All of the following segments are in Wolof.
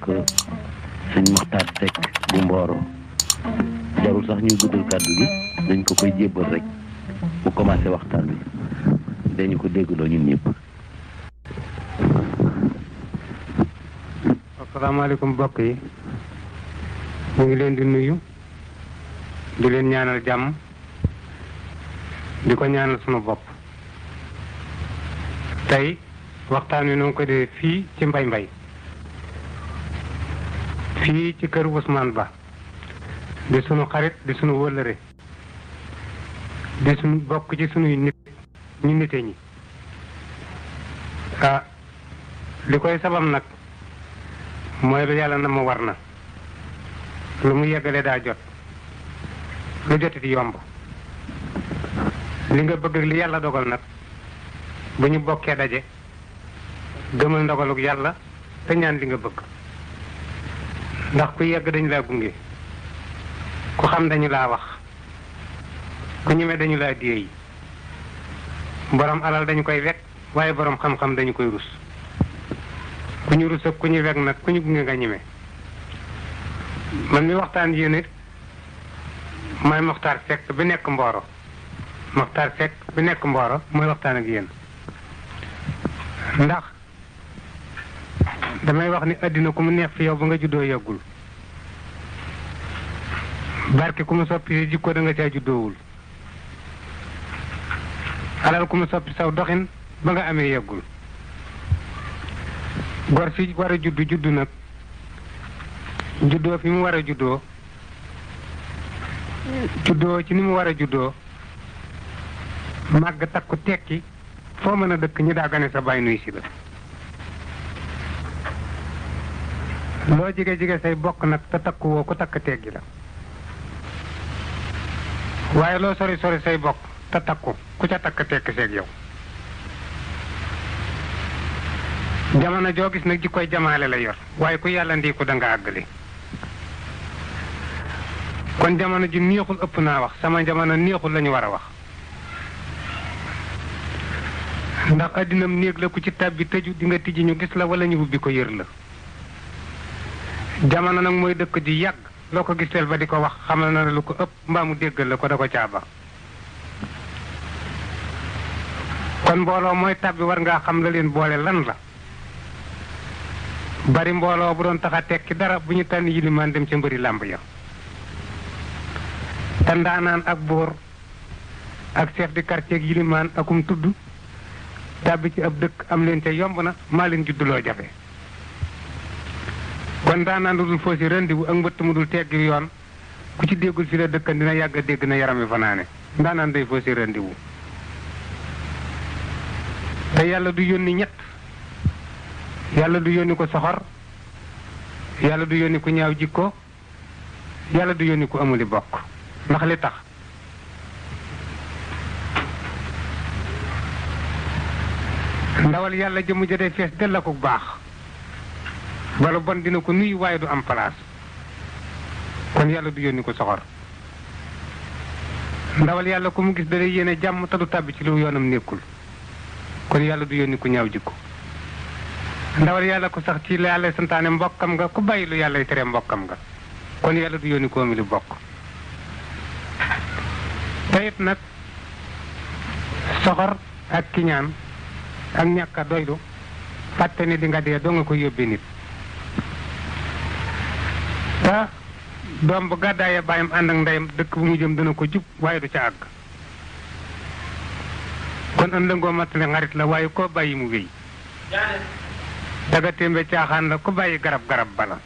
ak sëñ Maxtaar Seck bu Mboro jarul sax ñuy guddal kàddu gi dañ ko koy jébbal rek bu commencé waxtaan bi dañu ko déggloo ñun ñëpp. asalaamaaleykum mbokk yi ñu ngi leen di nuyu di leen ñaanal jàmm di ko ñaanal sunu bopp. tey waxtaan wi noo ko dee fii ci mbay fii ci kër Ousmane Ba di sunu xarit di sunu wëllëre di sunu bokk ci sunuy nit ñu nite ñi li koy sabab nag mooy lu yàlla na ma war na lu mu yeggale daa jot lu jotiti yomb li nga bëgg li yàlla dogal nag bu ñu bokkee daje gëmal ndogaluk yàlla te ñaan li nga bëgg ndax ku yegg dañu laa gunge ku xam dañu laa wax ku ñeme dañu laa déey borom alal dañu koy wekk waaye borom xam-xam dañu koy rus ku ñu rus ak ku ñu wekk nag ku ñu gunge nga ñeme man mi waxtaan yéen it mooy Maxtaar Seck bi nekk Mboro Maxtaar Seck bi nekk Mboro mooy waxtaan ak yéen ndax damay wax ni àddina ku mu neex fi yow ba nga juddoo yàggul barke ku mu soppi jikko da nga caa juddoowul alal ku mu soppi saw doxin ba nga amee yàggul gor fi war a juddu nag juddoo fi mu war a juddoo ci ni mu war a juddoo màgg takku tekki foo mën a dëkk ñi daa gane sa baay nuy si la loo jige say bokk nag te takku woo ku takk teggi la waaye loo sori say bokk te takku ku ca takk tekki seeg yow jamono joo gis nag ji koy jamaale la yor waaye ku yàlla ndiiku da nga àggali kon jamono ji neexul ëpp naa wax sama jamono neexul lañu war a wax ndax addinam néeg la ku ci tàbbi tëju di nga tijji ñu gis la wala ñu ubbi ko yër la jamono nag mooy dëkk di yàgg loo ko giseel ba di ko wax xamal na lu ko ëpp mbaa mu déggal la ko da ko caaba kon mbooloo mooy tàbbi war ngaa xam la leen boole lan la bari mbooloo bu doon tax a tekki dara bu ñu tànn yilimaan dem ca mbëri làmb ya te ndaanaan ak buur ak chef de quartier ak yilimaan akum tudd tàbbi ci ab dëkk am leen ca yomb na maa leen judduloo jafe kon daanaan lu dul foo si rendiwu ak mbëtt mu dul teggi yoon ku ci déggul fi la dëkkan dina yàgg a dégg na yarami fanaane daanaan day foo si rendiwu te yàlla du yónni ñett yàlla du yónni ko soxor yàlla du yónni ku ñaaw jikko yàlla du yónni ku amuli bokk ndax li tax ndawal yàlla jëmu jotee fees del la ko baax wala bon dina ko nuyu waaye du am place kon yàlla du yónni ko soxor ndawal yàlla ku mu gis da lay yéene jàmm te du tàbbi ci lu yoonam nekkul kon yàlla du yónni ku ñaaw jikko ndawal yàlla ku sax ci la yàlla santaane mbokkam nga ku bàyyi lu yàlla tere mbokkam nga kon yàlla du yónni ko mi lu bokk te it nag soxor ak kiñaan ak ñàkk a doylu fàtte ni di nga dee doo nga ko yóbbee nit te doom bu gàddaayee bàyyam ànd ak ndeyam dëkk bu mu jëm dana ko jub waaye du ca àgg kon am lëngoo mattale xarit la waaye koo bàyyi mu wéy daga témbe caaxaan la ku bàyyi garab bala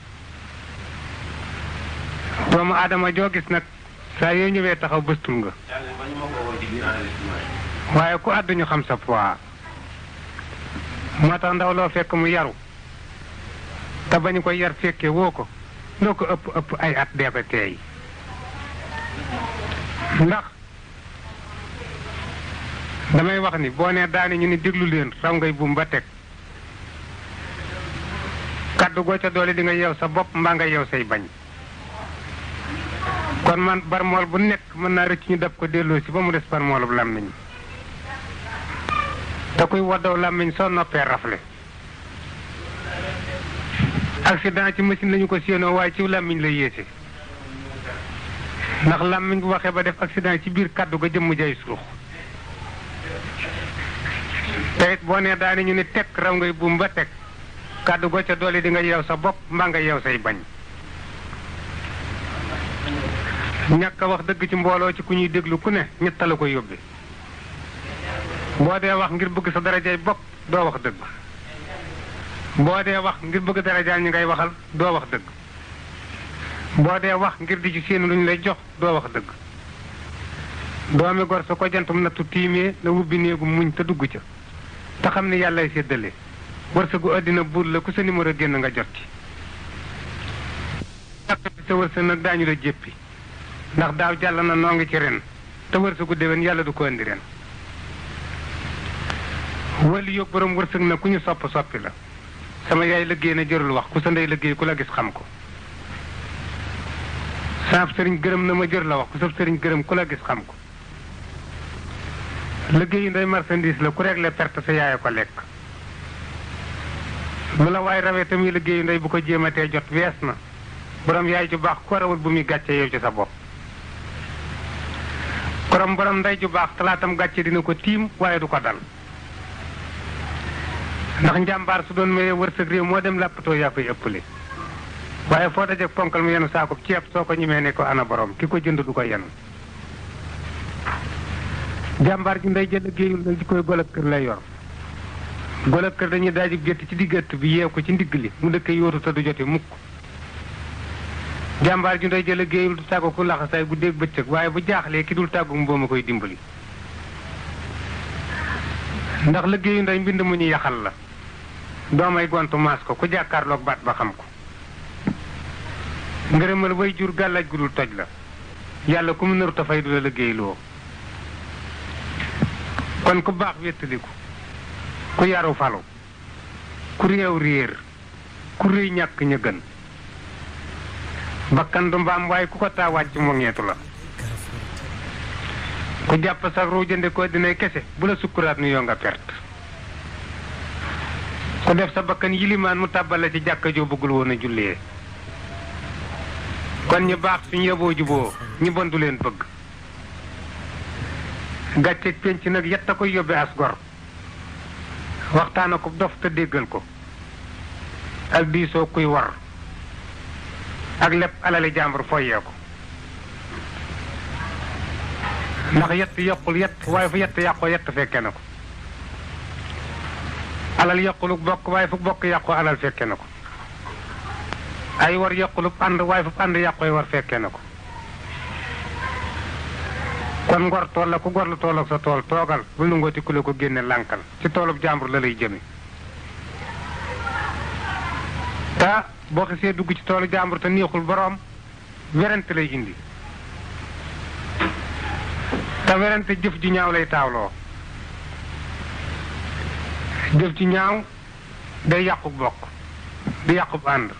doomu aadama joo gis nag saa yoo ñëwee taxaw bëstul nga waaye ku àdduñu xam sa poids moo tax ndaw loo fekk mu yaru te bañu koy yar fekke woo ko loo ko ëpp ay at dee ko teey ndax damay wax ni boo nee daani ñu ni déglu leen raw ngay buum ba teg kaddu goo ca doole di nga yeew sa bopp mbaa nga yeew say bañ kon man barmool bu nekk mën naa rëcc ñu dab ko delloo si ba mu des barmoolub làmmiñ te kuy waddaw làmmiñ soo noppee rafle accident ci machine lañu ko séenoo waaye ci làmmiñ la yéese ndax làmmiñ bu waxee ba def accident ci biir kàddu ga jëmm jay suux te it boo nee daane ñu ne teg raw ngay buum ba teg kàddu go ca doole di nga yeew sa bopp mbaa nga yeew say bañ ñàkk a wax dëgg ci mbooloo ci ku ñuy déglu ku ne ñetta la ko yóbbe boo dee wax ngir bëgg sa darajay bopp doo wax dëgg boo dee wax ngir bëgg darajaal ñi ngay waxal doo wax dëgg boo dee wax ngir di ci seen lu ñu lay jox doo wax dëgg doomi gor su ko jantum nattu tiimee na wubbi néegu muñ te dugg ca te xam ne yàllay séddale wërsëgu àddina buur la ku sa numéro génn nga jot ci sa wërsëg nag daañu la jéppi ndax daaw jàll na noo ngi ci ren te wërsëgu déwén yàlla du ko andi ren wali yóbbu borom wërsëg na ku ñu soppi la sama yaay liggéey na jërul wax ku sa ndey liggéey ku la gis xam ko saab sëriñ gërëm na ma jër la wax ku sa sëriñ gërëm ku la gis xam ko liggéeyu ndey marchandise la ku réglé perte sa yaay ko lekk lu la waay rawee tamit liggéeyu ndey bu ko jéematee jot wees na borom yaay ju baax ko rawul bu muy gàcce yow ci sa bopp borom ndey ju baax talaatam gàcce dina ko tiim waaye du ko dal ndax njàmbaar su doon mayee wërsëg réew moo dem làppatoo yaa koy ëppale waaye foo dajeg ponkal mu yenu saakub ceeb soo ko ñimee ne ko ana borom ki ko jënd du ko yenu jàmbaar ji ndey jël liggéeyul nag di koy golab kër lay yor golab kër dañuy daaju gétt ci diggante bi yeew ko ci ndigg li mu dëkk yóotu te du jote mukk jàmbaar ji ndey jël liggéeyul du tàggu ku laxasaay bu dégg bëccëg waaye bu jaaxlee ki dul tàggu mboom a koy dimbali ndax liggéeyu ndey mbind mu ñu yaxal la doomay gontu maas ko ku jàkkaarloog baat ba xam ko ngërëmal way jur gàllaaj gu dul toj la yàlla ku mu nëru tafay du la liggéey loo kon ku baax wéttaliku ku yaru falu ku réew réer ku réy ñàkk ña gën bakkan du mbaam waaye ku ko taa wàcc mu ngeetu la ku jàpp sax ruu jënde ko dinay kese bu la sukkuraat nu yoo nga perte ku def sa bakkan yilimaan mu tàbbale ci jàkka joo bëggul woon a jullee kon ñu baax suñu yeboo juboo ñu bon du leen bëgg gàcceeg penc nag yett a koy yóbbe as gor waxtaana ko dof te déggal ko ak diisoo kuy war ak lépp alali jàmbur foyee ko ndax yett yokkul yett waaye fu yett yàqoo yett fekke na ko alal yokkulu bokk waaye fu bokk yàqoo alal fekke na ko ay war yokkulu ànd waaye fu ànd yàqooy war fekke na ko kon ngor tool la ku gor lu tool ak sa tool toogal bul nu ngooti ku la ko génne lànkal ci toolub jàmbur la lay jëme te boo xisee dugg ci toolu jàmbur te neexul boroom werante lay indi te werante jëf ji ñaaw lay taawloo jëf ji ñaaw day yàqub bokk di yàqub ànd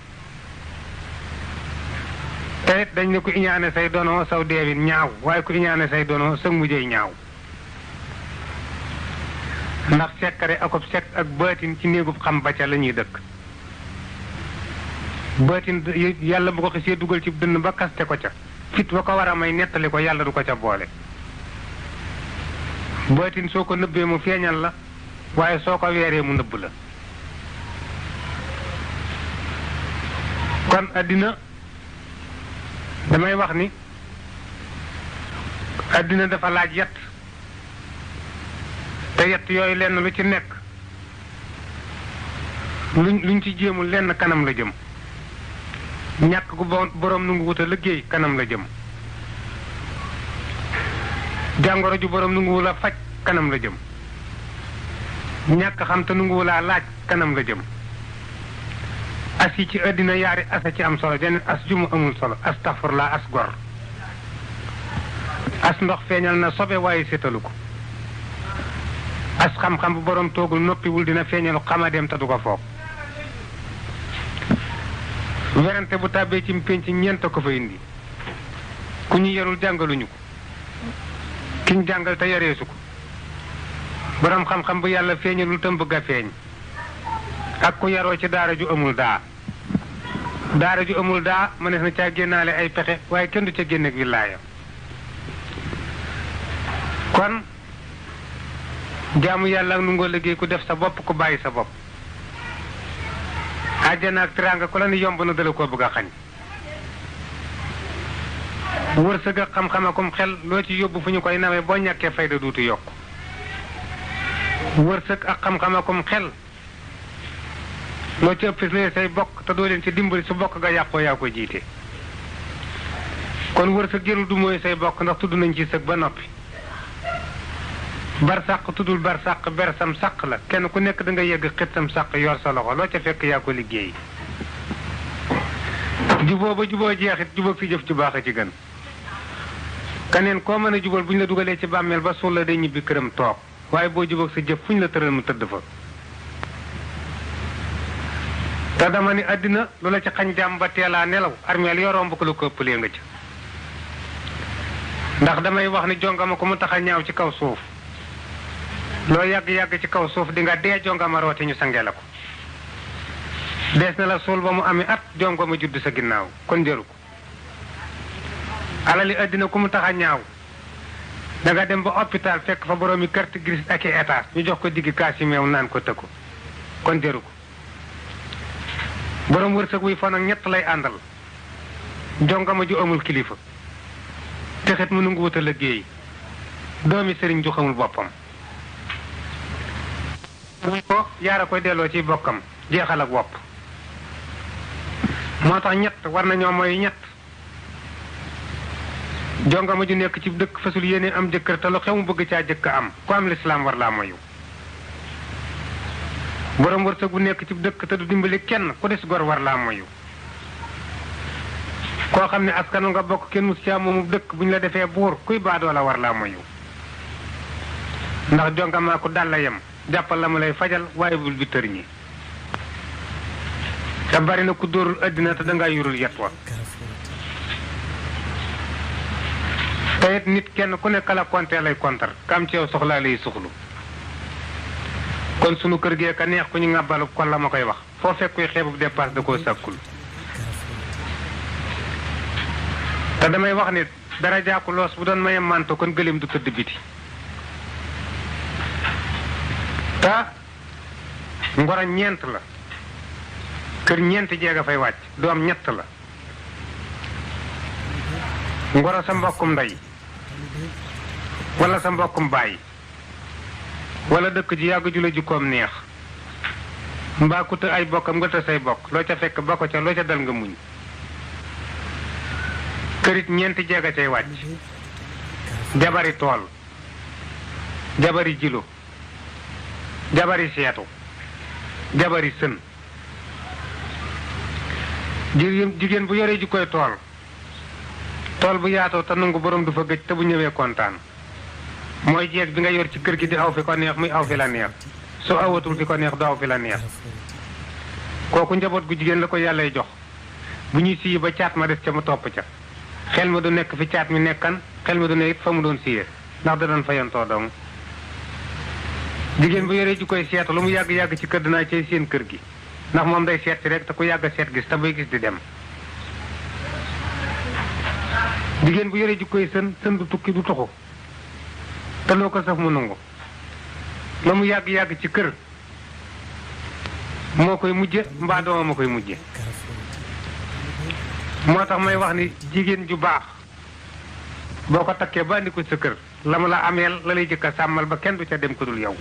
te it dañ ne ku iñaane say dono saw deewin ñaaw waaye ku iñaane say dono sa mujjey ñaaw ndax sekkare akob sekk ak baatin ci néegub xam ba ca la ñuy dëkk baatin yàlla bu ko xisee dugal ci dënn ba kaste ko ca fit ba ko war a may nettali ko yàlla du ko ca boole baatin soo ko nëbbee mu feeñal la waaye soo ko weeree mu nëbb la kon àddina damay wax ni àddina dafa laaj yett te yett yooyu lenn lu ci nekk luñ ci jéemul lenn kanam la jëm ñàkk gu boroom nu ngu wut a liggéey kanam la jëm jàngoro ju boroom nu ngu wula faj kanam la jëm ñàkk xam te nu ngu wulaa laaj kanam la jëm as yi ci àddina yaari asa ci am solo jeneen as ju mu amul solo astaghfirullah as gor as ndox feeñal na sobe waaye sétalu ko as xam-xam bu boroom toogul noppiwul dina feeñalu xamadeem te du ko foog werante bu tàbbee ci pénc ñeent ko fa indi ku ñu yarul jàngaluñu ko ki ñu jàngal te yareesu ko boroom xam-xam bu yàlla feeñalul tam bëgg a feeñ ak ku yaroo ci daara ju amul daa daara ju amul daa mënees na caa génnaale ay pexe waaye kenn du ca génne ak wilaaya kon jaamu yàlla ak nu ngoo liggéey ku def sa bopp ku bàyyi sa bopp àjjana ak teraanga ku la ni yomb na dala koo bëgg a xañ wërsëg ak xam-xam akum xel loo ci yóbbu fu ñu koy nawee boo ñàkkee fayda duutu yokk wërsëg ak xam-xam akum xel loo ci ëpp say bokk te doo leen ci dimbali su bokk nga yàqoo yaa ko jiite kon wërsëg jërul du mooy say bokk ndax tudd nañ ci sëg ba noppi bar sàq tuddul bar sàq ber sam sàq la kenn ku nekk da nga yegg xit sam sàq yor sa loxo loo ca fekk yaa ko liggéey juboo ba juboo jeexit jubóog si jëf ju baax a ci gën kaneen koo mën a jubal bu ñu la dugalee ci bàmmeel ba suul la day ñibbi këram toog waaye boo jubóog sa jëf fu ñu la tëral mu tëdd fa te dama ni àddina lu la ci xañ jàmm ba teelaa nelaw armeel yoo romb ko lu ko ëppalee nga ca ndax damay wax ni jongama ko mu tax a ñaaw ci kaw suuf loo yàgg-yàgg ci kaw suuf di nga dee jongama roote ñu sange la ko dees na la suul ba mu amee at jongama judd sa ginnaaw kon jëru ko alali àddina ku mu tax a ñaaw da nga dem ba hôpital fekk fa boroomi carte grise ak i étage ñu jox ko diggi kaasi meew naan ko tëkku kon jëru ko borom wërsëg wuy fan ak ñett lay àndal jongama ju amul kilifa texet mu nangu wut a liggéey doomi sëriñ ju xamul boppam wuy ko yaara koy delloo ci bokkam jeexal ak wopp moo tax ñett war nañoo mooy ñett jongama ju nekk ci dëkk fasul yéene am jëkkër te lu xew mu bëgg caa jëkk am ku am lislaam war laa moyu borom wërsëg bu nekk ci dëkk te du dimbali kenn ku des gor war laa moyu koo xam ne askanu nga bokk kenn mus caa moomu dëkk bu ñu la defee buur kuy baadoo la war laa moyu ndax jongamaa ku dal la yem jàppal la mu lay fajal waaye bul bi tër ñi te bari na ku dóorul àddina te dangaa yurul yet wa te it nit kenn ku nekk la konte lay kontar kam ci yow soxlaa lay suxlu kon sunu kër gee ka neex ku ñu ŋàbbalub kon la ma koy wax foo fekk kuy xeebub dépasse da koo sàkkul te damay wax ni dara jàkku loos bu doon mayem manto kon gëléem du tëdd biti te ngoro ñeent la kër ñeenti jeega fay wàcc doom ñett la ngoro sa mbokkum ndey wala sa mbokkum baay wala dëkk ji yàgg ju la jikkoom neex mbaa ku të ay bokkam nga të say bokk loo ca fekk ba ko ca loo ca dal nga muñ kërit ñeenti jeega cay wàcc jabari tool jabari jilo jabari seetu jabari sën jigéen bu yoree ji koy tool bu yaatoo te nangu borom du fa gëj te bu ñëwee kontaan mooy jeeg bi nga yor ci kër gi di aw fi ko neex muy aw fi la neex su awatul fi ko neex du aw fi la neex kooku njaboot gu jigéen la ko yàllay jox bu ñuy siyi ba caat ma des ca mu topp ca xel ma du nekk fi caat mi nekkan xel ma du ne it fa mu doon siyee ndax da doon fayantoo dong jigéen bu yoree ji koy seetu lu mu yàgg-yàgg ci kër dinaa cay seen kër gi ndax moom day seet si rek te ku yàgg seet gis te bay gis di dem jigéen bu yoree ji koy sën du tukki du tuxu te loo ko saf mu nangu la mu yàgg-yàgg ci kër moo koy mujje mbaa dooma ma koy mujje moo tax may wax ni jigéen ju baax boo ko takkee ba andi ko sa kër la mu la ameel la lay jëkk a sàmmal ba kenn du ca dem ku dul yow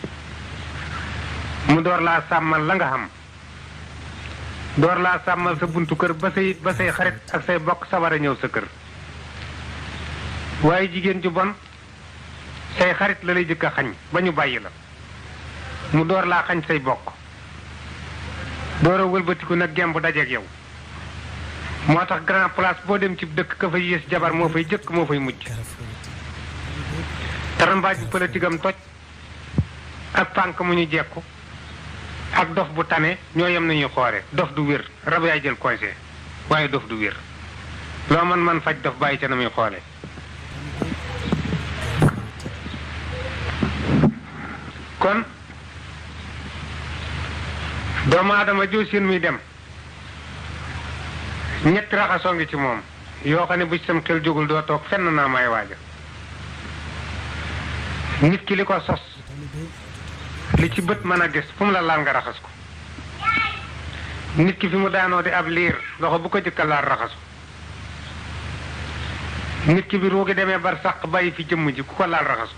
mu door laa sàmmal la nga xam door laa sàmmal sa buntu kër ba say xarit ak say bokk sawar a ñëw sa kër waaye jigéen ju bon say xarit la lay jëkk a xañ ba ñu bàyyi la mu door laa xañ say bokk door a wëlbatiku nag gemb dajeeg yow moo tax grand place boo dem ci dëkk ka fay yées jabar moo fay jëkk moo fay mujj tarambaaj bu politique am toj ak pànk mu ñu jekku ak dof bu tane ñoo yem nañuy xoore dof du wér rab yaay jël conseil waaye dof du wér loo man faj dof bàyyi ca na muy xoole kon doomu aadama joo seen muy dem ñetti raxasoo ngi ci moom yoo xam ne bu ci sam xel jógul doo toog fenn naa may waaja. nit ki li ko sos li ci bët mën a gis fu mu la laal nga raxas ko. nit ki fi mu daanoo di ab liir loxo bu ko jëkka laal raxasu. nit ki bi ruugi demee bar sàq bàyyi fi jëmm ji ku ko laal raxasu.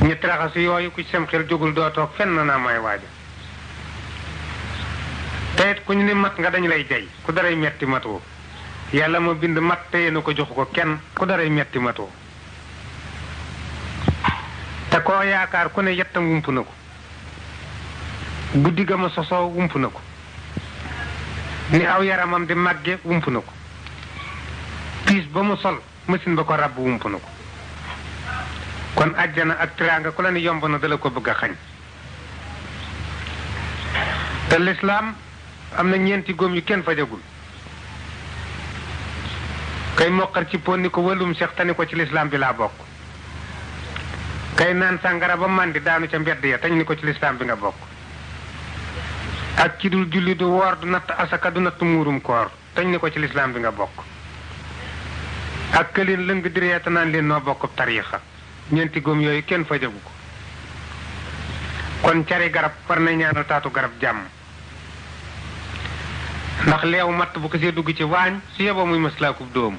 ñetti raxasu yooyu ku ci sam xel jógul doo toog fenn naa may waaja. teyit ku ñu ni mat nga dañu lay jay ku daray metti matoo. yàlla ma bind mat téye na ko joxu ko kenn ku daray metti matoo. te koo yaakaar ku ne yettam wump na ko. guddi ga ma sosoo wump na ko. ni aw yaramam di màgge wump na ko. piis ba mu sol machine ba ko ràbb wump na ko. kon àjjana ak tiraanga ku la ni yomb na dala ko bëgg a xañ. te lislaam am na ñeenti góom yu kenn fajagul. kay moqar ci pon ni ko wëlum seex tani ko ci lislaam bi laa bokk. kay naan sàngara ba màndi daanu ca mbedd ya tañ ni ko ci lislaam bi nga bokk. ak ci dul julli du woor du natt asaka du natt muurum koor tañ ni ko ci lislaam bi nga bokk. ak këleen lëng direeta naan leen noo bokk tariixa ñeenti góom yooyu kenn fajagu ko. kon cari garab war na ñaanal taatu garab jàmm. ndax leew matt bu ko see dugg ci waañ su yeboo muy maslaakub dóom.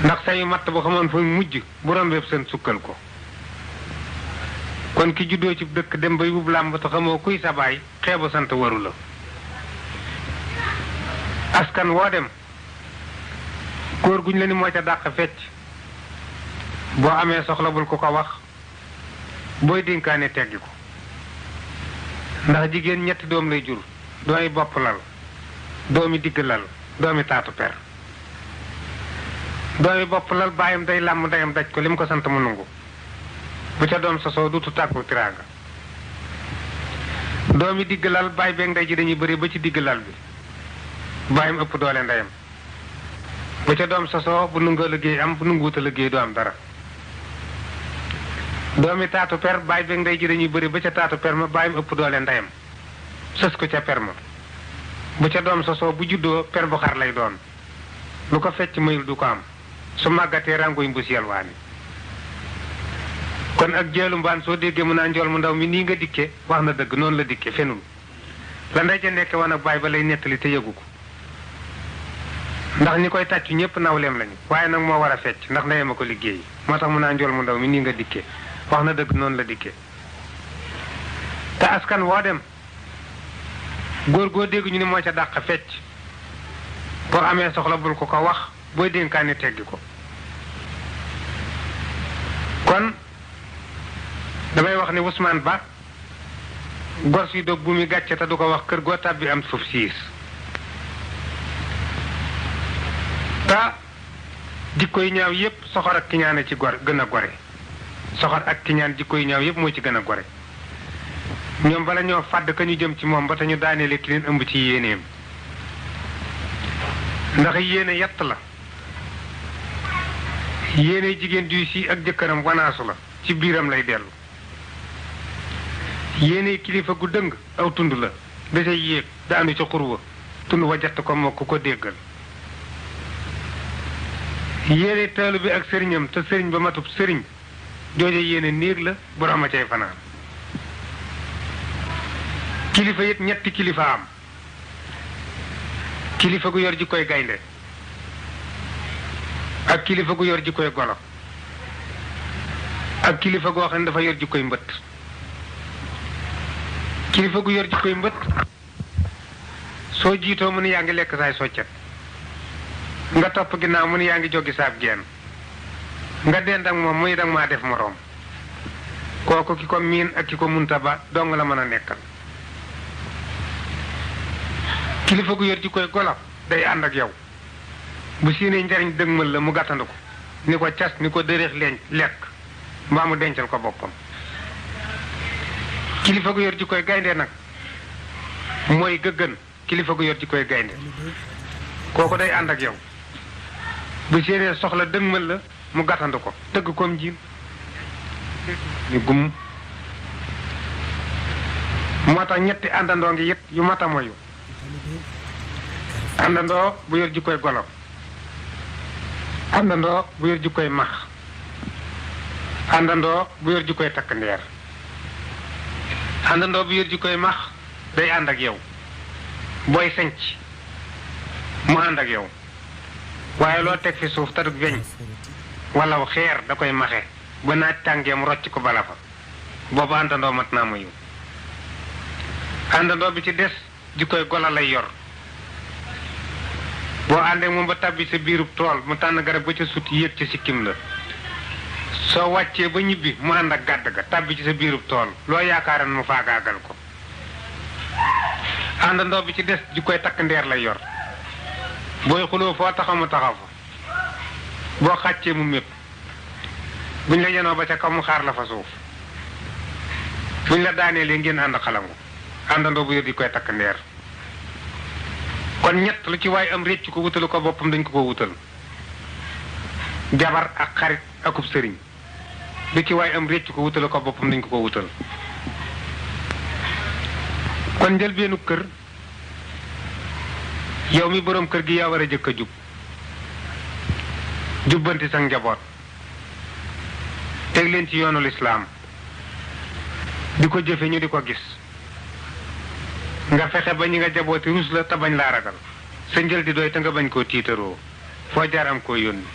ndax sayu matt bu xamoon fa mujj bu rombeeb seen sukkal ko. kon ki juddoo ci dëkk dem bay wub làmb te xamoo kuy sa baay xeebu sant waru la. askan woo dem góor guñ la ni moo ca dàq fecc boo amee soxla bul ko ko wax booy dénkaane teggi ko. ndax jigéen ñetti doom lay jur doomi bopp lal doomi digg lal doomi taatu per. doomi bopp lal baayam day làmm ndeyam daj ko li mu ko sant mu nungu bu ca doom sosoo dutu tàggu tiraanga. doomi digg lal baay beeg ndey ji dañuy bëri ba ci digg lal bi baayam ëpp doole ndeyam bu ca doom sosoo bu nungoo liggéey am bu nunguuta liggéey doo am dara. doomi taatu per baay beeg ndey ji dañuy bëri ba ca taatu per ma baayam ëpp doole ndeyam sës ko ca per ma bu ca doom sosoo bu juddoo per bu xar lay doon lu ko fecc mayul du ko am su màggatee rangoy mbus yalwaani. kon ak jeelu mbaan soo déggee mu naa njool mu ndaw mi nii nga dikke wax na dëgg noonu la dikke fenul la ndey ja nekke woon ak baay ba lay nettali te yëgu ko. ndax ñi koy tàccu ñëpp nawleem lañu waaye nag moo war a fecc ndax ndeyam a ko liggéey moo tax mu naa njool mu ndaw mi nii nga dikke wax na dëgg noonu la dikke. te askan woo dem góor goo dégg ñu ni moo ca dàq fecc boo amee soxla bul ko ko wax booy dénkaane teggi ko. kon damay wax ni Ousmane Ba gor si dog bu muy gàcce te du ko wax kër goo tàbbi am suuf siis. te jikko yu ñaaw yépp soxor ak kiñaane ci gor gën a gore. soxor ak kiñaan jikko yu ñaaw yépp moo ci gën a gore. ñoom bala ñoo fàdd ka ñu jëm ci moom ba te ñu daaneele ki leen ëmb ci yéeneem. ndax yéene yett la. yéene jigéen duy si ak jëkkëram wanaasu la ci biiram lay dellu. yéene kilifa gu dëng aw tund la dasay yéeg daanu ca xurwa tund wa jatt ko moo ku ko déggal. yéene taalu bi ak sëriñam te sëriñ ba matub sëriñ jooja yéene néeg la borom a cay fanaan. kilifa yit ñetti kilifa am. kilifa gu yor ji koy gaynde ak kilifa gu yor ji koy golo ak kilifa goo xam ne dafa yor ji koy mbëtt. kilifa gu yor ji koy mbëtt soo jiitoo mu ne yaa ngi lekk saay soccet nga topp ginnaaw mu ne yaa ngi joggi saab geen nga dend ak moom muy dang maa def moroom kooku ki ko miin ak ki ko munta ba dong la mën a nekkal. kilifa gu yor ji koy golo day ànd ak yow bu siinee njariñ dëgmal la mu gàttandu ko ni ko cas ni ko dëreex leen lekk mbaa mu dencal ko boppam. kilifa gu yor ji koy gaynde nag mooy gëggën kilifa gu yor ji koy gaynde kooku day ànd ak yow bu séenee soxla dëgmal la mu gàttandu ko tëgg koom jiin ñu gum. moo tax ñetti àndandoo ngi yit yu mata moyu àndandoo bu yor jikkoy golo àndandoo bu yor jikkoy max àndandoo bu yor jikkoy takk ndeer àndandoo bu yor jikkoy max day ànd ak yow booy sanc mu ànd ak yow waaye loo teg fi suuf taduk weñ wala xeer da koy maxe ba naaj tàngee mu rocc ko bala fa boobu àndandoo mat naa mu yiw àndandoo bi ci des jikkoy gola lay yor boo àndee moom ba tàbbi sa biirub tool mu tànn garab ba ca sut yéeg ca sikkim la soo wàccee ba ñibbi mu ànd ak gàdd ga tàbbi ci sa biirub tool loo yaakaaran mu faagaagal ko àndandoo bi ci des jikkoy takk ndeer lay yor booy xuloo foo taxaw mu taxaw fa boo xàccee mu mépp buñ la yenoo ba ca kaw mu xaar la fa suuf buñ la daanee lee ngeen ànd xalangu àndandoo bu yor jikkoy takk ndeer kon ñett lu ci waay am récc ko wutalu ko boppam dañ ko wutal jabar ak xarit akub sëriñ lu ci waay am récc ko wutalu ko boppam dañ ko wutal kon njëlbeenu kër yow mi boroom kër gi yaa war a jëkk a jub jubbanti sa njaboot teg leen ci yoonu lislaam di ko jëfe ñu di ko gis nga fexe ba ñi nga jabooti rus la te bañ laa ragal sa njël di doy te nga bañ koo tiitaroo foo jaar am koo yónni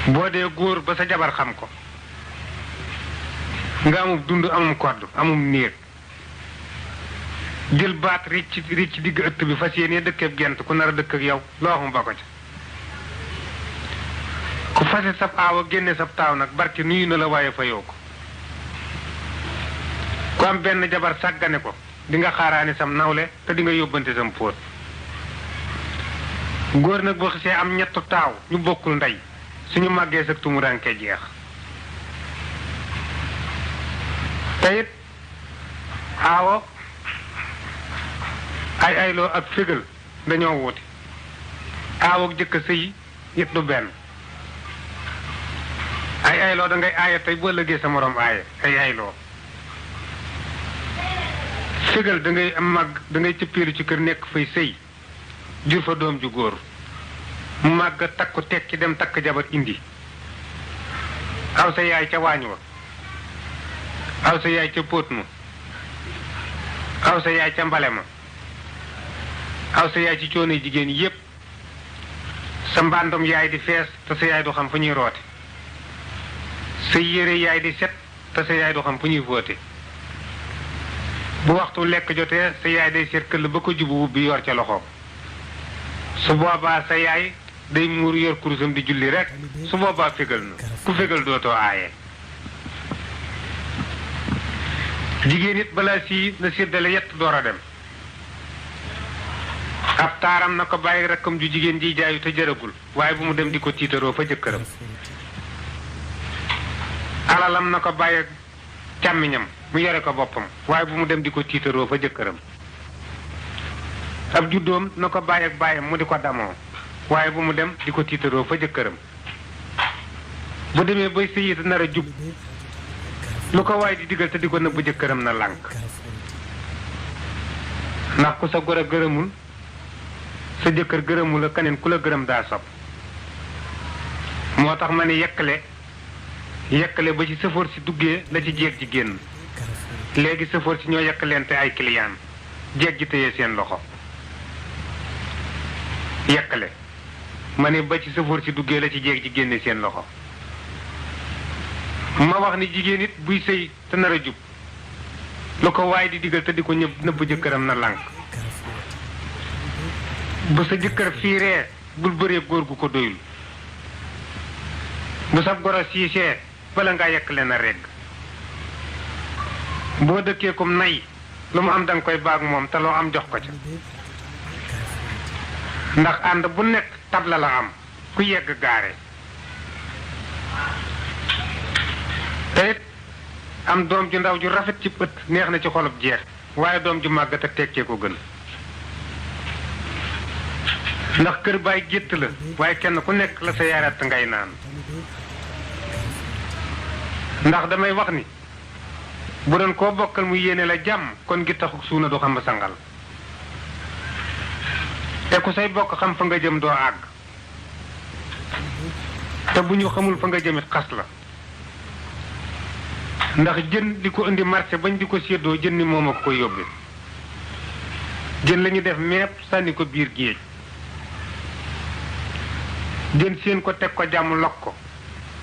boo dee góor ba sa jabar xam ko nga amum dund amum kodd amum néeg jël baat ricc digg ëtt bi fas yéene dëkkeeb gent ku nar a dëkk ak yow loo xam ba ko ca ku fase sab aawa génne sab taaw nag barki nuyu na la waaye fa yow ko ku am benn jabar sàggane ko di nga xaaraani sam nawle te di nga yóbbante sam póot góor nag boo xisee am ñettu taaw ñu bokkul ndey suñu màggee sa tumuraanke jeex te it aawo ay ayloo ak fégal dañoo wuti aawo ak jëkk sëy it du benn ay ayloo da ngay aaya tey boo ëllëgee sa morom aaya ay ayloo fégal da ngay am màgg da ngay cëppeelu ci kër nekk fay sëy jur fa doom ju góor mu màgg takku tekki dem takk jabar indi aw sa yaay ca waañ wa aw sa yaay ca póot ma aw sa yaay ca mbale ma aw sa yaay ci coono jigéen yépp sa mbàndum yaay di fees te sa yaay du xam fu ñuy roote sa yére yaay di set te sa yaay du xam fu ñuy fóote bu waxtu lekk jotee sa yaay day seet këll ba ko jubu wubbi yor ca loxoom su boobaa sa yaay day muur yor kurusam di julli rek su boobaa fégal na ku fégal dootoo aaye jigéen it balaa sii na séddale yett door a dem ab taaram na ko bàyyi rakkam ju jigéen ji jaayu te jëragul waaye bu mu dem di ko tiitaroo fa jëkkëram alalam na ko bàyyi càmmiñam mu yore ko boppam waaye bu mu dem di ko tiitaroo fa jëkkëram ab juddoom na ko bàyyi ak bàyyam mu di ko damoo waaye bu mu dem di ko tiitaroo fa jëkkëram bu demee bay sëyit nar a jub lu ko waaye di digal te di ko nëbb jëkkëram na lànk ndax ku sa gor a gërëmul sa jëkkër gërëmul la keneen ku la gërëm daa sob moo tax ma ne yekkale ba ci sëfoor si duggee la ci jeeg ji génn léegi sëfoor si ñoo yekkaleente ay client jeeg ji téye seen loxo yekkale ma ne ba ci sëfoor si duggee la ci jeeg ji génne seen loxo ma wax ni jigéen it buy sëy te nar a jub lu ko waaye di digal te di ko nëbb jëkkëram na lànk bu sa jëkkër fiiree bul bëree góor gu ko doyul bu sab goro siisee bala ngaa yekkale na regg boo dëkkee kum nay lu mu am danga koy baag moom te loo am jox ko ca ndax ànd bu nekk tabla la am ku yegg gaare te it am doom ju ndaw ju rafet ci bët neex na ci xolub jeex waaye doom ju màggat ak tekkee ko gën ndax kër baay gétt la waaye kenn ku nekk la sa yarat ngay naan ndax damay wax ni bu doon koo bokkal mu yéene la jàmm kon gi taxu suuna du xam sangal te ku say bokk xam fa nga jëm doo àgg te bu ñu xamul fa nga jëmit xas la ndax jën di ko indi marché bañ di ko séddoo jën ni moom a ko yóbbe jën la ñu def mepp sànni ko biir géej jën seen ko teg ko jàmm lokk ko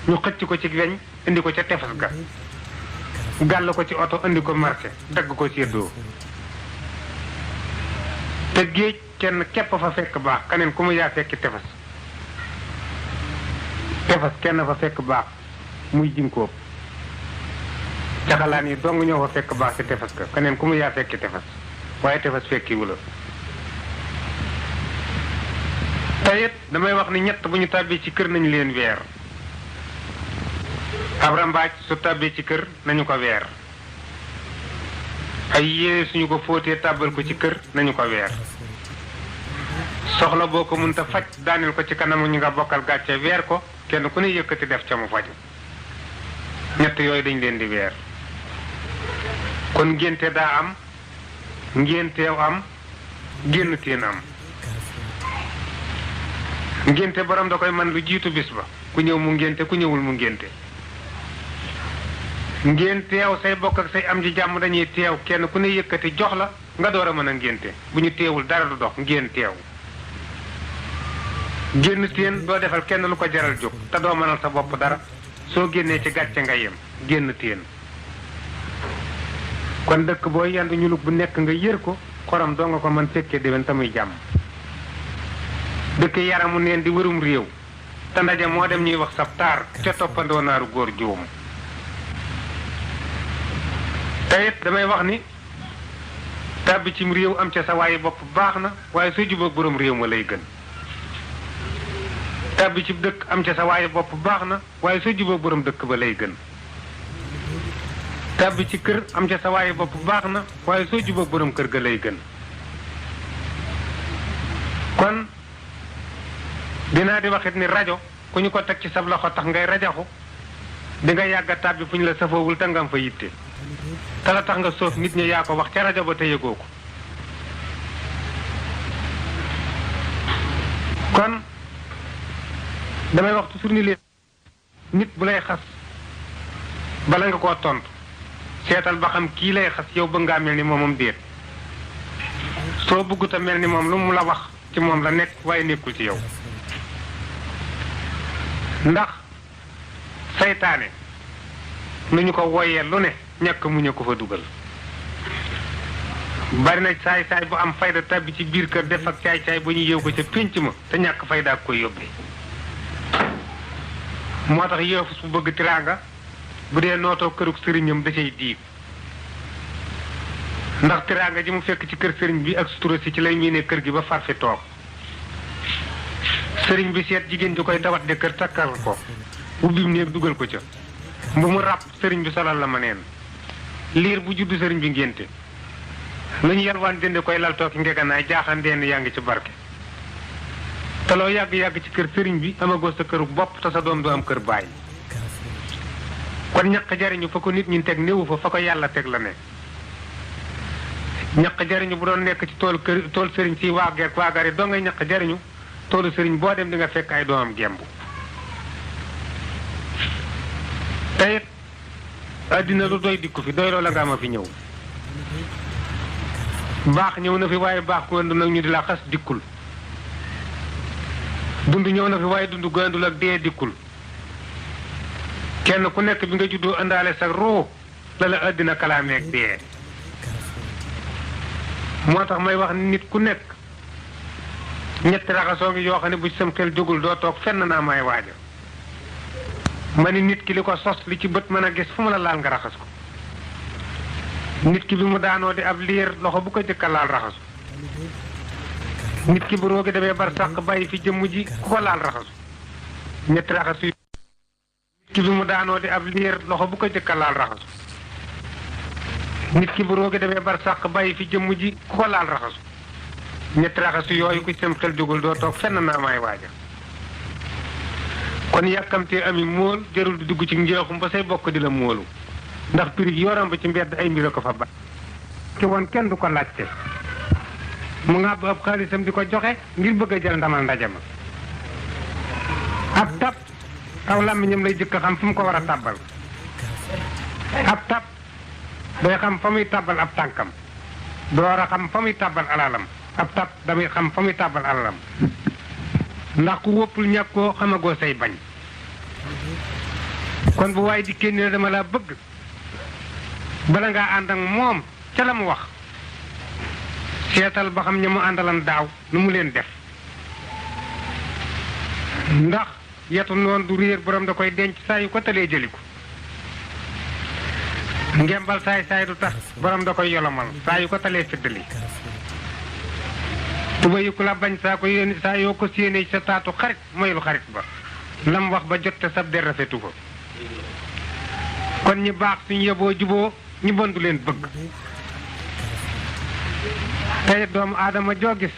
ñu xëcc ko ci weñ indi ko ca tefes ga gàll ko ci oto indi ko marché dagg ko séddoo te géej kenn képp fa fekk baax keneen ku mu yaa fekki tefes tefes kenn fa fekk baax muy jinkóob caxalaan yi dong ñoo fa fekk baax ci tefes ka keneen ku mu yaa fekki tefes waaye tefes fekkiwu la te it damay wax ni ñett bu ñu tàbbee ci kër nañu leen weer ab rambaaj su tàbbee ci kër nañu ko weer ay yére suñu ko fóotee tàbbal ko ci kër nañu ko weer soxla boo ko mënta faj daaneel ko ci kanamu ñu nga bokkal gàcce weer ko kenn ku ne yëkkati def ca mu faju ñett yooyu dañ leen di weer kon ngénte daa am ngénteew am génn teen am ngénte borom da koy man lu jiitu bis ba ku ñëw mu ngénte ku ñëwul mu ngénte ngeen teew say bokk ak say am ji jàmm dañuy teew kenn ku ne yëkkati jox la nga door a mën a ngénte bu ñu teewul dara du dox ngeen teew génn teen doo defal kenn lu ko jaral jóg te doo mënal sa bopp dara soo génnee ci gàcce nga yem génn teen kon dëkk boo yendu ñulug bu nekk nga yër ko xorom doo nga ko mën fekkee déwén te muy jàmm dëkk yaramu neen di wërum réew te ndaje moo dem ñuy wax sab taar ca toppandoo naaru góor juum te it damay wax ni tàbbi cim réew am ca sa waaye bopp baax na waaye soo jubóog borom réew ma lay gën tàbbi ci dëkk am ca sa waaye bopp baax na waaye soo jubóog borom dëkk ba lay gën tàbbi ci kër am ca sa waaye bopp baax na waaye soo jubóog borom kër ga lay gën kon dinaa di waxit ni rajo ku ñu ko teg ci sab loxo tax ngay rajaxu di nga yàgg a tàbbi fu ñu la safoowul te nga am fa yitte te la tax nga soof nit ñi yaa ko wax ca rajo ba te yëgoo ko kon damay wax toujours ni leen nit bu lay xas bala nga koo tontu seetal ba xam kii lay xas yow bëgg ngaa mel ni moomam déet soo bëggut a mel ni moom lu mu la wax ci moom la nekk waaye nekkul ci yow ndax saytaane lu ñu ko woyee lu ne ñàkk mu ñu ko fa dugal bari na saay-saay bu am fayda tabbi ci biir kër def ak caay-caay bu ñu yeew ko ca pénc ma te ñàkk fayda ak koy yóbbee moo tax yeefus bu bëgg tiraanga bu dee nootoo kërug sëriñam da cay diig ndax tiraanga ji mu fekk ci kër sëriñ bi ak sutura si ci lay miine kër gi ba far fi toog sëriñ bi seet jigéen ju koy dawat de kër takkal ko ubbi néeg dugal ko ca bu mu ràpp sëriñ bi solal la ma neen liir bu juddu sëriñ bi ngénte lu ñu yalwaan jënde koy lal tooki ngeganaay jaaxandeen yaa ngi ci barke te loo yàgg-yàgg ci kër sëriñ bi amagoo sa këru bopp te sa doom du am kër baay kon ñaq jariñu fa ko nit ñi teg néewu fa ko yàlla teg la ne ñaq jariñu bu doon nekk ci tool sëriñ si waagari doo ngay ñaq jariñu toolu sëriñ boo dem di nga fekk ay doomam gembu te it àddina lu doy dikku fi doy loo la nga ma fi ñëw baax ñëw na fi waaye baax ku àndul nag ñu di la xas dikkul dund ñëw na fi waaye dund gu àndul ak dee dikkul kenn ku nekk bi nga juddoo àndaale sa ruu la la àddina kalaameeg dee moo tax may wax nit ku nekk ñetti raxasoo ngi yoo xam ne bu ci sam xel jógul doo toog fenn naa may waaja ma ni nit ki li ko sos li ci bët mën a gis fu mu la laal nga raxas ko nit ki bi mu daanoo di ab liir loxo bu ko jëkka laal raxasu nit ki bu roogi demee bar sàq bàyyi fi jëmm ji ku ko laal raxasu ñetti raxasu nit ki bi mu daanoo di ab liir loxo bu ko jëkka laal raxasu nit ki bu roogi demee bar sàq bàyyi fi jëmm ji ku ko laal raxasu ñetti raxasu yooyu ku ci sam xel jógul doo toog fenn naa may waaja kon yàkkamtee ami móol jarul di dugg ci njeexum ba say bokk di la móolu ndax pirig yoram ba ci mbedd ay mbir ko fa ba ki woon kenn du ko laajte mu ngàbb ab xaalisam di ko joxe ngir bëgg a jël ndamal ndaje ma ab tab aw làmmiñam lay jëkk xam fu mu ko war a tàbbal ab tab day xam fa muy tàbbal ab tànkam door a xam fa muy tàbbal alalam ab tab damay xam fa muy tàbbal alalam ndax ku wóppul ñàkkoo xamagoo say bañ kon bu waaye di kenn ne dama laa bëgg bala ngaa ànd ak moom ca la mu wax seetal ba xam ña mu àndalan daaw nu mu leen def ndax yetu noonu du réer borom da koy denc saa yu ko talee jëli ko ngembal saay saay du tax borom da koy yolomal saa yu ko talee fiddali tuba yu ku la bañ saa yoo ko séenee sa taatu xarit moyul xarit ba lam wax ba jot te sab der rafetu ko kon ñi baax suñu yeboo juboo ñu bon du leen bëgg tey doomu aadama joo gis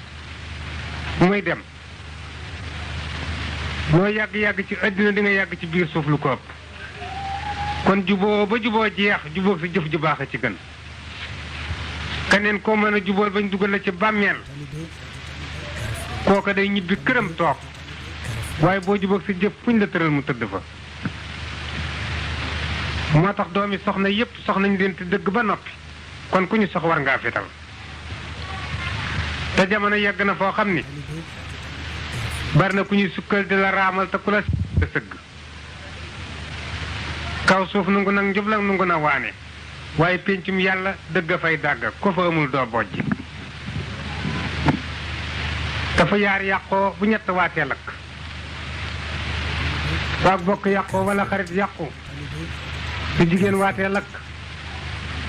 muy dem loo yàgg-yàgg ci àddina di nga yàgg ci biir suuf lu ko ëpp kon juboo ba juboo jeex juboo sa jëf ju baax a ci gën keneen koo mën a jubool bañ dugal la ci bàmmeel kooka day ñibbi këram toog waaye boo jubóog sa jëf fuñ la tëral mu tëdd fa moo tax doomi soxna yépp soxnañ leen te dëgg ba noppi kon ku ñu sox war ngaa fital te jamono yegg na foo xam ni bari na ku ñuy sukkal di la raamal te ku la sëgg kaw suuf nungu nag njubla nungu na waane waaye péncum yàlla dëgg a fay dàgg ko fa amul doo bojj dafa yaar yàqoo bu ñett waatee lakk waag bokk yàqoo wala xarit yàqu su jigéen waatee lakk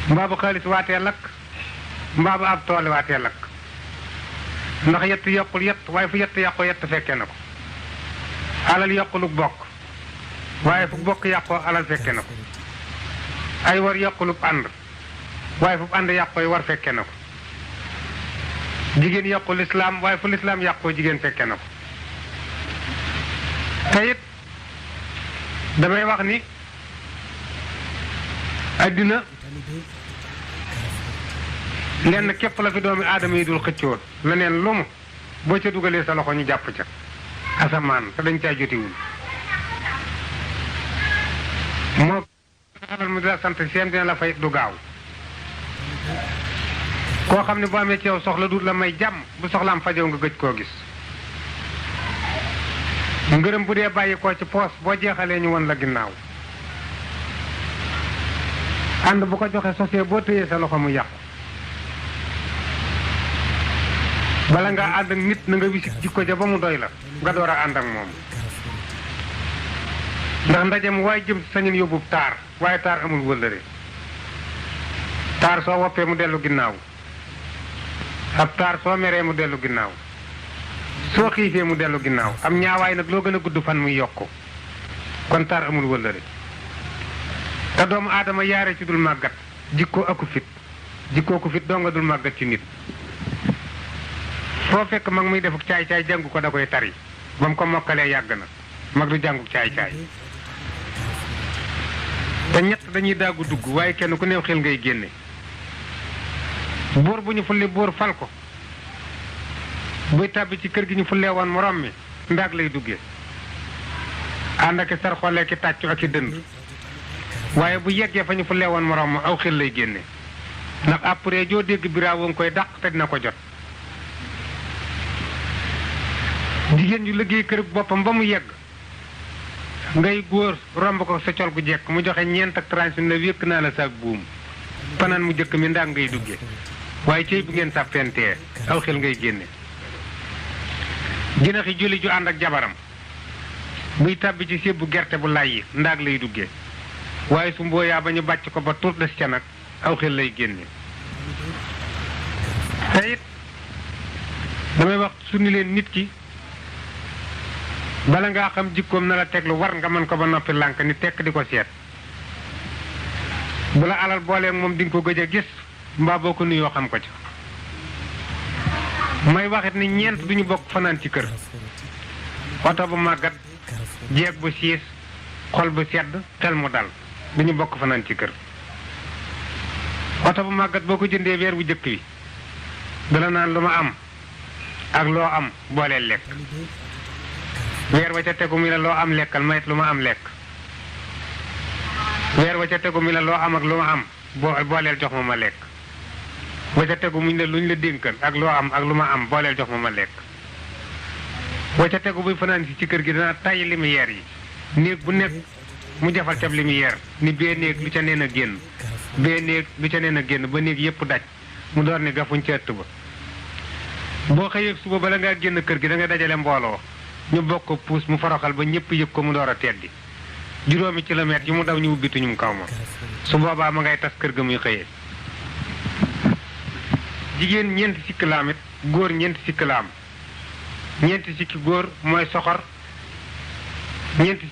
mbaa bu xaalis waatee lakk mbaa bu ab tool waatee lakk ndax yett yokkul yett waaye fu yett yàqoo yett fekke na ko alal yokkulu bokk waaye fu bokk yàqoo alal fekke na ko ay war yokkulub ànd waaye fu ànd yàqoo war fekke na ko jigéen yàqu lislaam waaye fu lislaam yàqoo jigéen fekke na ko te it damay wax ni addina lenn képp la fi doomi aadama yi dul xëccoon leneen lu mu boo ca dugalee sa loxo ñu jàpp ca asamaan te dañ caa jotiwul moo xamal mu di la sant seen dina la fay du gaaw koo xam ne boo amee ci yow soxla du la may jàmm bu soxlaam fajow nga gëj koo gis ngërëm bu dee bàyyi koo ci poos boo jeexalee ñu won la ginnaaw ànd bu ko joxe sosee boo tëyee sa loxo mu yàqu bala nga ànd ak nit na nga wisit jikko ja ba mu doy la nga door a ànd ak moom ndax ndaje mu waaye jëm si sañun yóbbu taar waaye taar amul wëllëre taar soo woppee mu dellu ginnaaw ab taar soo meree mu dellu ginnaaw soo xiifee mu dellu ginnaaw am ñaawaay nag loo gën a gudd fan muy yokku kon taar amul wëllëre te doomu aadama yaare ci dul màggat jikkoo aku fit jikkoo ku fit doo nga dul màggat ci nit foo fekk mag muy defuk caay-caay jàngu ko da koy tari ba mu ko mokkalee yàgg na mag du jànguk caay-caay te ñett dañuy daagu dugg waaye kenn ku néew xel ngay génne buur bu ñu fulli buur fal ko buy tàbbi ci kër gi ñu fullee woon morom mi ndaag lay duggee ànd ak sar xoolee ki tàccu ak i dënd waaye bu yeggee fa ñu fullee woon morom ma aw xel lay génne ndax après joo dégg biraawo nga koy dàq te dina ko jot jigéen ñu liggéey kër boppam ba mu yegg ngay góor romb ko sa col gu jekk mu joxe ñeent ak tranche ne wékk naa la saak buum fanaan mu jëkk mi ndaag ngay duggee waaye cey bu ngeen sàppentee aw xel ngay génne jinaxi julli ju ànd ak jabaram buy tàbbi ci sébbu gerte bu lay yi ndaag lay duggee waaye su mbooyaa ba ñu bàcc ko ba tuut des ca nag aw xel lay génne te it damay wax su ni leen nit ki bala ngaa xam jikkoom na la teg lu war nga mën ko ba noppi lànk ni tekk di ko seet bu la alal booleeg moom di nga ko gëj a gis mbaa boo ko nuyoo xam ko ci may waxit ni ñeent duñu bokk fanaan ci kër oto bu màggat jeeg bu siis xol bu sedd xel mu dal duñu bokk fanaan ci kër oto bu màggat boo ko jëndee weer bu jëkk wi dala naan lu ma am ak loo am booleel lekk weer wa ca tegu mi la loo am lekkal mayit lu ma am lekk weer wa ca tegu mi la loo am ak lu ma am booleel jox ma lekk wa ca tegu muñ la luñ la dénkal ak loo am ak lu ma am booleel jox ma lekk wa ca tegu buy fanaan si ci kër gi dana tay lumière yi néeg bu nekk mu jafal cab lumière ni bee néeg lu ca neen a génn bee néeg lu ca neen a génn ba néeg yépp daj mu door ni gafuñ ca ëtt ba boo xëyee suba bala ngaa génn kër gi da nga dajale mbooloo ñu bokk ko puus mu foroxal ba ñëpp yëg ko mu door a teddi juróomi kilomètres yu mu daw ñu ubbituñum kaw ma su boobaa ma ngay tas kër ga muy xëyee jigéen ñeenti sikki la am it góor ñeenti sikki la am ñeenti sikki góor mooy soxor ñeenti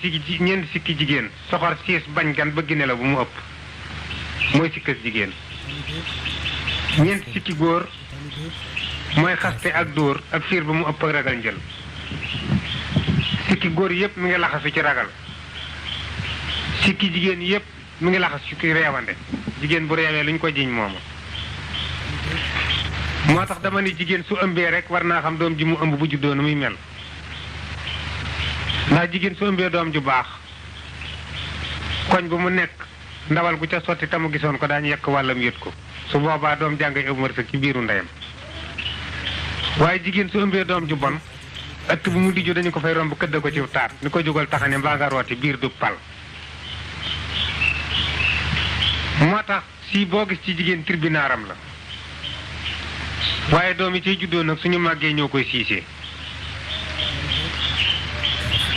sikki jigéen soxor siis bañ gan bëgg ne la bu mu ëpp mooy sikkas jigéen ñeenti sikki góor mooy xaste ak dóor ak fiir ba mu ëpp ak ragal njël sikki góor yépp mi ngi laxasu ci ragal sikki jigéen yépp mi ngi laxas ci reewande jigéen bu reewee lu ñu ko jiñ mooma moo tax dama ni jigéen su ëmbee rek war naa xam doom ji mu ëmb bu juddoo na muy mel ndax jigéen su ëmbee doom ju baax koñ bu mu nekk ndawal gu ca sotti tamu gisoon ko daañu yekk wàllam yët ko su boobaa doom jàngay ëpp wërsëg ci biiru ndeyam waaye jigéen su ëmbee doom ju bon ëtt bu mu dijju dañu ko fay romb këdd ko ci taat ni ko jógal taxane mbaa nga rooti biir du pal moo tax si boo gis ci jigéen tribunaaram la waaye doom yi ciy juddoo nag suñu màggee ñoo koy siisee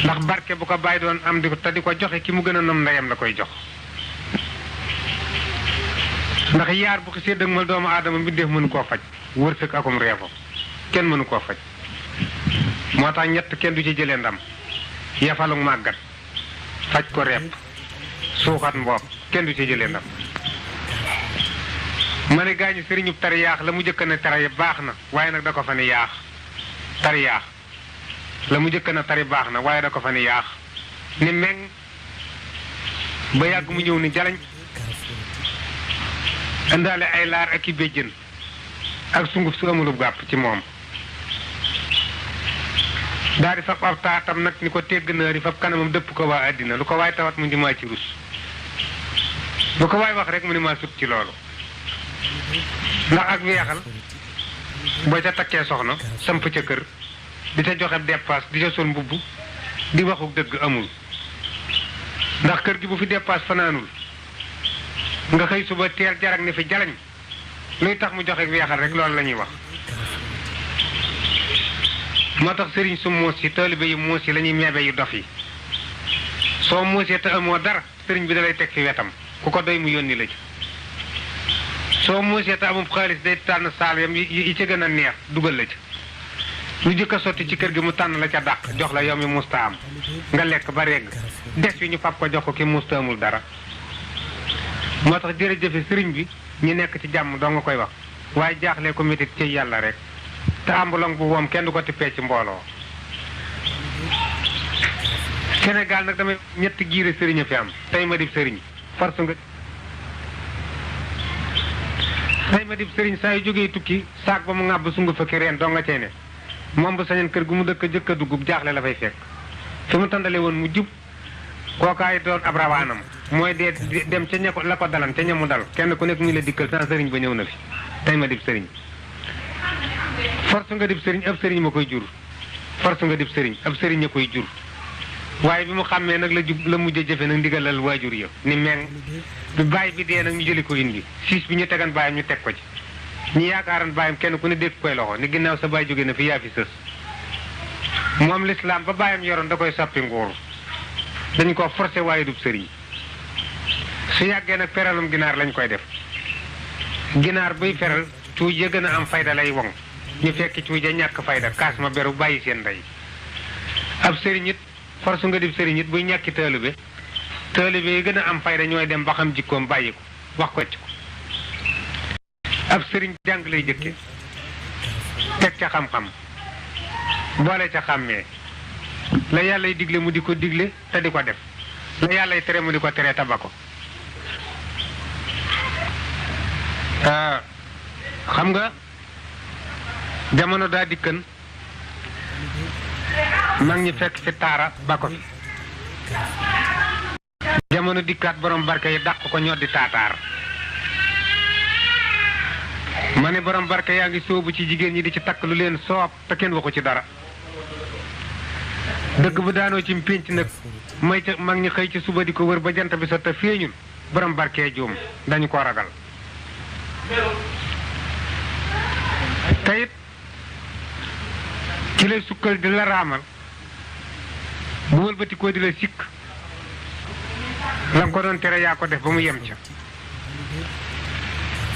ndax barke bu ko bàyyi doon am di ko te di ko joxe ki mu gën a nom ndeyam la koy jox ndax yaar bu ko séddëg mal doomu aadama mbindeef mënu koo faj wërsëg akum reefo kenn mënu koo faj moo tax ñett kenn du ci jëlee ndam yafalug màggat faj ko repp suuxat mboob kenn du ci jëlee ndam ma ne gaañu sëriñub tari yaax la mu jëkk na tari baax na waaye nag da ko fa ne yaax tari yaax la mu jëkk na tari baax na waaye da ko fa ne yaax ni meng ba yàgg mu ñëw ni jalañ indaale ay laar ak i béjjën ak sunguf su amulub gàpp ci moom daal di fab ab taatam nag ni ko tegg naari fab kanamam dëpp ko waa àddina lu ko waay tawat mu di maa ci rus lu ko waay wax rek mu ni maa sut ci loolu ndax ak weexal boo ca takkee soxna samp ca kër di ca joxe dépasse di ca sol mbubb di waxuk dëgg amul ndax kër gi bu fi dépasse fanaanul nga xëy suba teel jarag ne fi jalañ luy tax mu joxe weexal rek loolu la ñuy wax moo tax sëriñ su muus yi taalibe yu muus yi la ñuy meebe yu dof yi soo muusee te amoo dara sëriñ bi da lay teg fi wetam ku ko doy mu yónni la ci soo muusee te amul xaalis day tànn saal yam yi ca gën a neex dugal la ci lu jëkk a sotti ci kër gi mu tànn la ca dàq jox la yow mi musta am nga lekk ba regg des wi ñu fab ko jox ko ki musta amul dara moo tax jërëjëfe sëriñ bi ñu nekk ci jàmm doo nga koy wax waaye jaaxlee ko métit ci yàlla rek te ambulong bu woom kenn du ko tippee ci mbooloo Sénégal nag damay ñetti giire sëriñ a fi am tey ma dib sëriñ force nga tey ma dib sëriñ saa yu jógee tukki saak ba mu ŋàbb sungu fekki reen doo nga cey ne moom bu sañoon kër gu mu dëkk jëkk a dugub jaaxle la fay fekk fi mu tàndale woon mu jub kookaay doon ab rawaanam mooy dee dem ca ña ko la ko dalan ca ñamu dal kenn ku nekk muy la dikkal sans sëriñ ba ñëw na fi tey ma dib sëriñ force nga dib sëriñ ab sëriñ ma koy jur force nga dib sëriñ ab sëriñ a koy jur waaye bi mu xàmmee nag la mujj a jëfe nag ndigalal waajur ya ni meng bi bàyyi bi dee nag ñu jëli ko indi siis bi ñu tegan bàyyam ñu teg ko ci ñu yaakaaran bàyyam kenn ku ne dégg koy loxo ni ginnaaw sa bàyyi jóge na fi yaa fi sës moom lislaam ba bàyyam yoroon da koy soppi nguur dañ ko forcé waaye dub sëriñ su yàggee nag feralum ginaar lañ koy def ginaar buy feral cuuj ya gën a am fayda lay woŋ ñu fekki cuuj ja ñàkk fayda kaas ma beru bàyyi seen ndey ab sëriñ it force nga dib sëriñ it buy ñàkki taalibe yi gën a am fayda ñooy dem ba xam jikkoom bàyyi ko wax ko ci ko ab sëriñ jàng lay jëkke teg ca xam-xam boole ca xàmmee la yàllay digle mu di ko digle te di ko def la yàllay tere mu di ko tere taba ko xam nga jamono daa dikkan mag ñi fekk fi taara ba ko fi jamono dikkaat borom barke yi dàq ko ñoddi taataar ma ne borom barke yaa ngi sóobu ci jigéen ñi di ci takk lu leen soob te kenn waxu ci dara dëgg bu daanoo ci pénc nag may ca mag ñi xëy ci suba di ko wër ba jant bi sa te feeñul borom barke juum dañu ko ragal teyit ci lay sukkal di la raamal bu wëlbati ko di la sikk la nga ko doon tere yaa ko def ba mu yem ca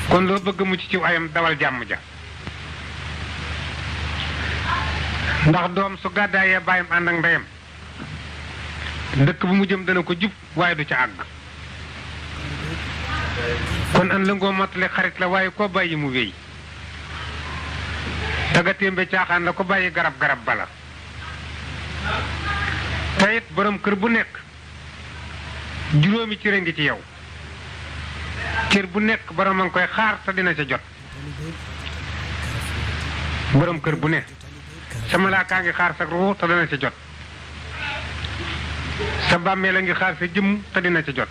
kon loo bëgg mucc ci ayam dawal jàmm ja ndax doom su gàddaayee bàyyam ànd ak ndeyam dëkk bu mu jëm dana ko jub waaye du ca àgg kon an la ngoo mottale xarit la waaye koo bàyyi mu wéy taga témbe caaxaan la ko bàyyi garab bala teyit borom kër bu nekk juróomi cër a ngi ci yow cër bu nekk borom a ngi koy xaar te dina ca jot borom kër bu ne sa malaakaa ngi xaar sa ruu te dina ca jot sa bàmmeel a ngi xaar sa jëmm te dina ca jot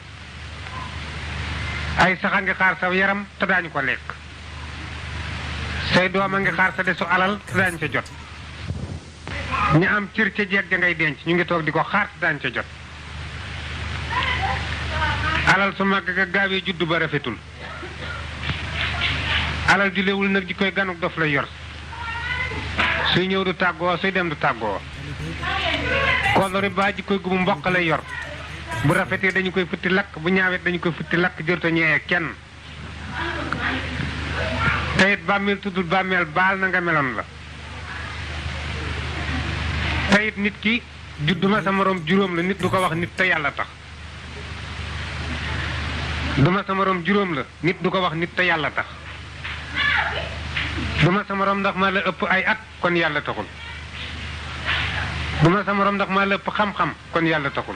ay sax a ngi xaar sa yaram te daañu ko lekk say doom a ngi xaar sa desu alal te daañu ca jot ñi am cër ca jeeg ja ngay denc ñu ngi toog di ko xaar te daañu ca jot alal su màgg ga gaawee juddu ba rafetul alal ju léwul nag ji koy ganuk dof lay yor suy ñëw du tàggoo suy dem du tàggoo kolori ba ji koy gumu mboq lay yor bu rafetee dañu koy futti lakk bu ñaawet dañu koy futti lakk jërto ñeewee kenn teyit bàmmeel tuddul bàmmeel baal na nga meloon la teyit nit ki judduma sa moroom juróom la nit du ko wax nit te yàlla tax duma sa moroom juróom la nit du ko wax nit te yàlla tax duma sa moroom ndax maa la ëpp ay at kon yàlla taxul duma sa moroom ndax maa la ëpp xam-xam kon yàlla taxul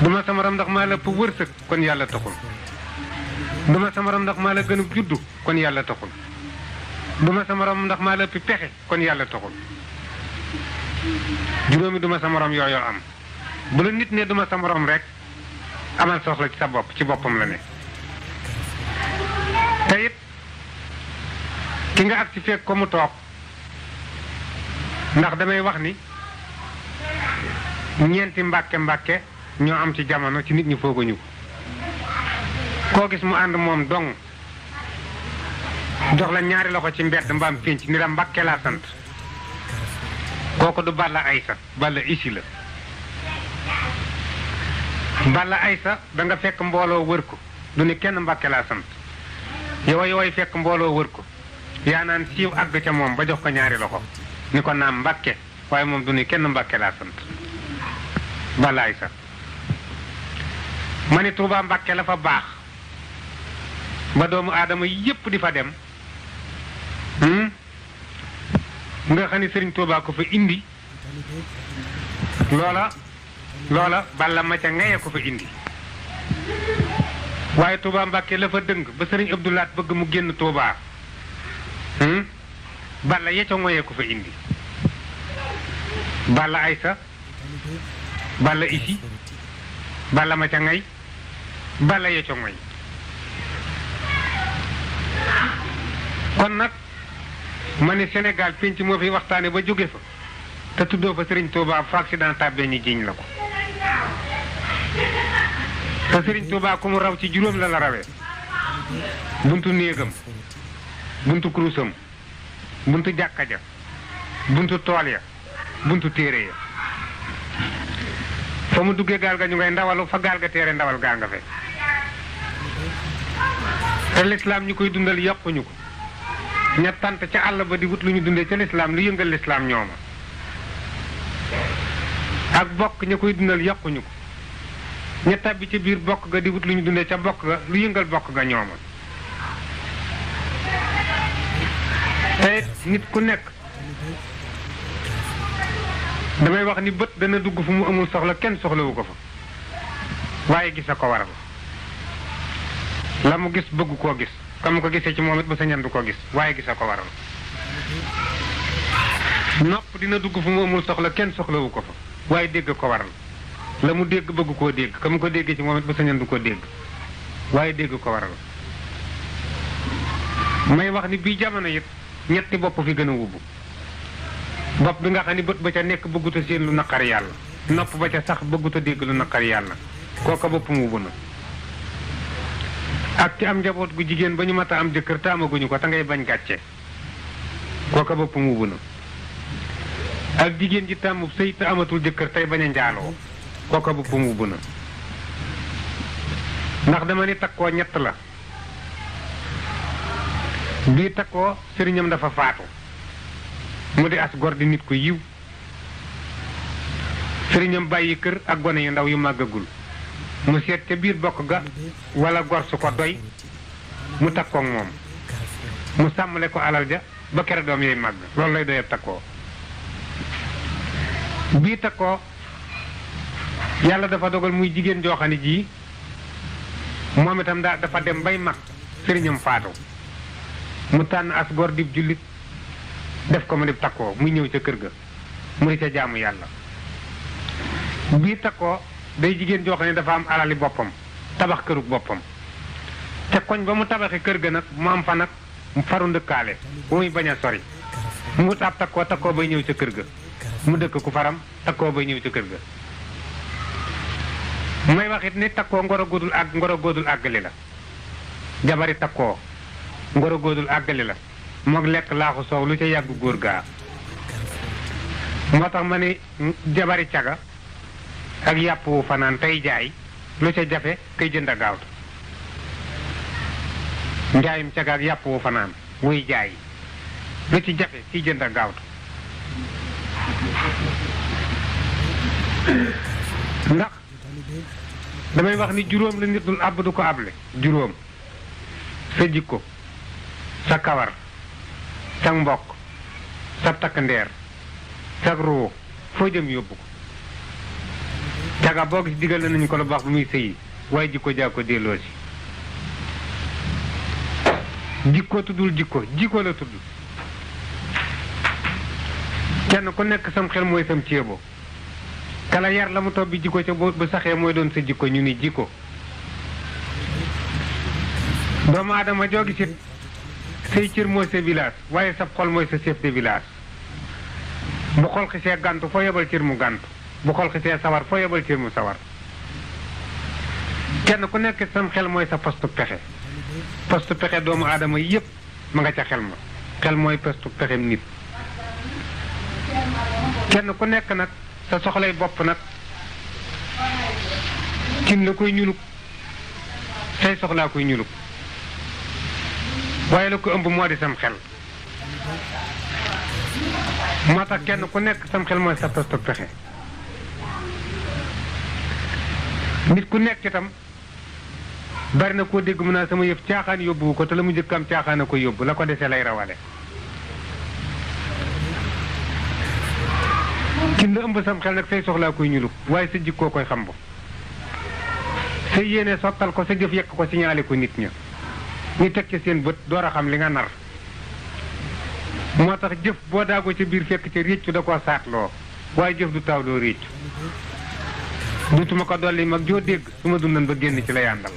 duma sa moroom ndax maa la ëpp wërsëg kon yàlla taxul duma sa moroom ndax maa la gënub juddu kon yàlla taxul duma sa moroom ndax maa la ëpp pexe kon yàlla taxul juróomi duma sa moroom yooyu am bu la nit ne duma sa moroom rek amal soxla ci sa bopp ci boppam la ne te it ki nga ak ci fekk ko mu toog ndax damay wax ni ñeenti mbàkke ñoo am ci jamono ci nit ñi fooguñu ko koo gis mu ànd moom dong jox la ñaari loxo ci mbedd mbaam pénc ni la mbàkke laa sant kooku du Balla Aysa Balla isi la Balla Aysa da nga fekk mbooloo wër ko du ni kenn mbàkke laa sant yooyu fekk mbooloo wër ko yaa naan siiw àgg ca moom ba jox ko ñaari loxo ni ko naam mbàkke waaye moom du ni kenn mbàkke laa sant Balla Aysa ma ni Tuuba mbàkke la fa baax ba doomu aadama yépp di fa dem nga xam ni Sëriñ Tuuba ko fa indi loola Balla ma ca ngaye ko fa indi waaye Tuuba Mbàkke la fa dëng ba Sëriñ Abdou Lahat bëgg mu génn Tuuba Balla ya ca ngoyee ko fa indi Balla Aysa Balla isi Balla ma ca ngay Balla ya ca ngoy kon nag ma ne Sénégal penc moo fi waxtaane ba jóge fa te tuddoo fa Sëriñ Tuuba fa accident tàbbee ñu jiiñ la ko te Sëriñ Tuuba ku mu raw ci juróom la rawee buntu néegam buntu kurusam buntu jàkka ja buntu tool ya buntu téere ya fa mu duggee gaal ga ñu ngay ndawalu fa gaal ga téere ndawal gaa nga fe te lislaam ñu koy dundal yokkuñu ko ña tant ca àll ba di wut lu ñu dundee ca lislaam lu yëngal lislaam ñooma ak bokk ña koy dundal yokkuñu ko ña tàbbi ca biir bokk ga di wut lu ñu dundee ca bokk ga lu yëngal bokk ga ñooma te nit ku nekk damay wax ni bët dana dugg fu mu amul soxla kenn soxlawu ko fa waaye gis a ko waral la mu gis bëgg koo gis comme ko gisee ci moom it ba sa ñan du ko gis waaye gis a ko waral nopp dina dugg fu mu amul soxla kenn soxlawu ko fa waaye dégg ko waral la mu dégg bëgg koo dégg ka mu ko déggee ci moom it ba sañoon du ko dégg waaye dégg ko waral may wax ni bii jamono it ñetti bopp fi gën a wubbu bopp bi nga xam ni bët ba ca nekk bëggut a seen lu naqari yàlla nopp ba ca sax bëggut a dégg lu naqari yàlla kooka bopp mu wubbu na ak ci am njaboot gu jigéen ba ñu mat a am jëkkër te amaguñu ko te ngay bañ gàcce kooka bopp mu wubbu na ak jigéen ji tàmm sëy te amatul jëkkër tey bañ a njaaloo kooka bopp mu wubbu na ndax dama ni takkoo ñett la bii takkoo sëriñam dafa faatu mu di as gor di nit ku yiw sëriñam bàyyi kër ak gone yu ndaw yu màggagul mu seet ca biir bokk ga wala gor su ko doy mu takkoog moom mu sàmmale ko alal ja ba kere doom yooyu màgg loolu lay doyeb takkoo bii takkoo yàlla dafa dogal muy jigéen joo xam ne ji moom itam dafa dem bay mag sëriñam faatu mu tànn as gor dib jullit def ko mu dib takkoo muy ñëw ca kër ga mu di ca jaamu yàlla bii takkoo day jigéen joo xam ne dafa am alali boppam tabax kërug boppam te koñ ba mu tabaxi kër ga nag mu am fa nag mu faru ndëkkaale bu muy bañ a sori mu wut ab takkoo bay ñëw ca kër ga mu dëkk ku faram takkoo bay ñëw ca kër ga may waxit ni takkoo ngoro góodul àggali la jabari takkoo ngoro góodul àggali la moog lekk laaxu soow lu ca yàgg góor gaa moo tax ma ni jabari caga ak yàpp wu fanaan tey jaay lu ca jafe kay jënd a gaawtu njaayum caga ak yàpp wu fanaan wuy jaay lu ci jafe kiy jënd a gaawtu ndax damay wax ni juróom la nit dul àbb du ko able juróom sa jikko sa kawar sa mbokk sa takk ndeer sa ruu foo jëm yóbbu ko caga boo gis digal nañu ko lu baax bu muy sëyi waaye jikko jaa ko delloo si jikko tuddul jikko la tudd kenn ku nekk sam xel mooy sam ceebo kala yar la mu topp bi jikko ca bu saxee mooy doon sa jikko ñu ni jikko doomu aadama joo gisit say cër mooy sa village waaye sa xol mooy sa chef de village bu xol xisee gàntu foo yebal cër mu gàntu bu xol xisee sawar foo yebal cër mu sawar kenn ku nekk sam xel mooy sa postu pexe doomu aadama yépp ma nga ca xel mooy postu pexem nit kenn ku nekk nag sa soxlay bopp nag cin la koy ñuluk say soxlaa koy ñuluk waaye la ko ëmb moo di sam xel moo tax kenn ku nekk sam xel mooy sa postu pexe nit ku nekk itam bari na koo dégg mu naa sama yëf caaxaan yóbbuwu ko te la mu njëkk am caaxaan a ko yóbbu la ko desee lay rawale kin la ëmb sam xel nag say soxlaa koy ñuluk waaye sa jikkoo koy xam bu sa yéene sottal ko sa jëf yekk ko signalé ko nit ña ñu teg ci seen bët door a xam li nga nar moo tax jëf boo daagoo ca biir fekk ca réccu da koo saatloo waaye jëf du taw doo réccu dutuma ko dolli mag joo dégg su ma dundan ba génn ci la yàndal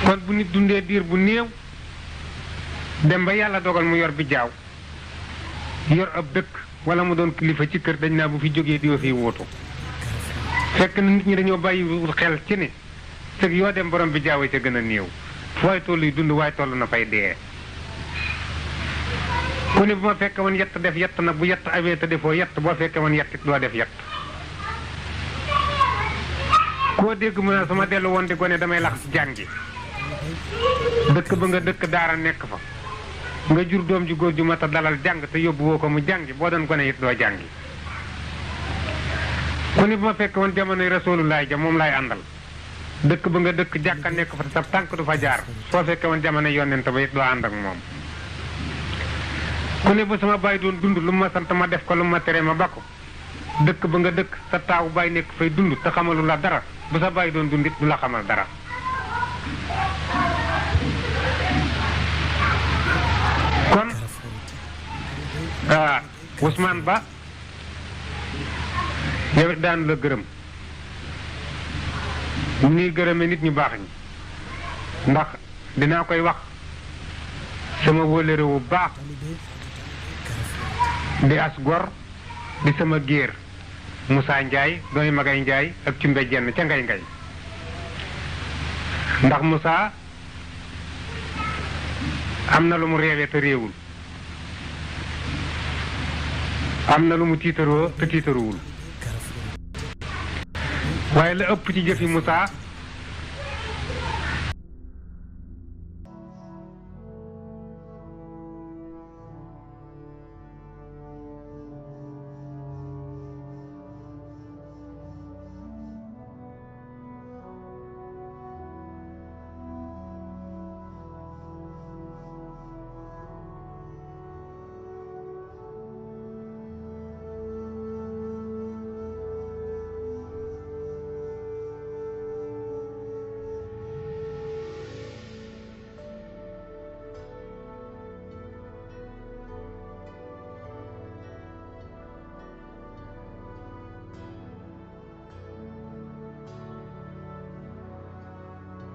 kon bu nit dundee diir bu néew dem ba yàlla dogal mu yor bi jaaw yor ab dëkk wala mu doon kilifa ci kër dañ naa bu fi jógee di wa fi wuutu fekk na nit ñi dañoo bàyyi xel ci ne sëg yoo dem borom bi jaawee ca gën a néew waaye tolluy dund waaye toll na fay dee ku ne bu ma fekke woon yett def yett nag bu yett amee te defoo yett boo fekke woon yett doo def yett koo dégg mu ne su ma dellu woon di gone damay lax jàngi dëkk ba nga dëkk daara nekk fa nga jur doom ju góor ju mat a dalal jàng te yóbbu woo ko mu jàngi boo doon gone it doo jàngi ku ne bu ma fekke woon jamonoy rasulullaay ja moom laay àndal dëkk ba nga dëkk jàkka nekk fa te sa tànk du fa jaar soo fekke woon jamono yonent ba it doo ànd ak moom ku ne bu sama baay doon dund lu ma sant ma def ko lu ma tere ma bakko dëkk ba nga dëkk sa taawu baay nekk fay dund te xamalu la dara bu sa baay doon dund it du la xamal dara kon Ousmane Ba yow it daan la gërëm ñu ngi gërëme nit ñu baax ñi ndax dinaa koy wax sama wóllëre wu baax di as gor di sama géer Moussa Ndiaye dooy Magay Ndiaye ak Cumbe Jenn ca ngay ngay ndax Moussa am na lu mu réewee te réewul am na lu mu tiitaroo te tiitaruwul waaye la ëpp ci jëfi Moussa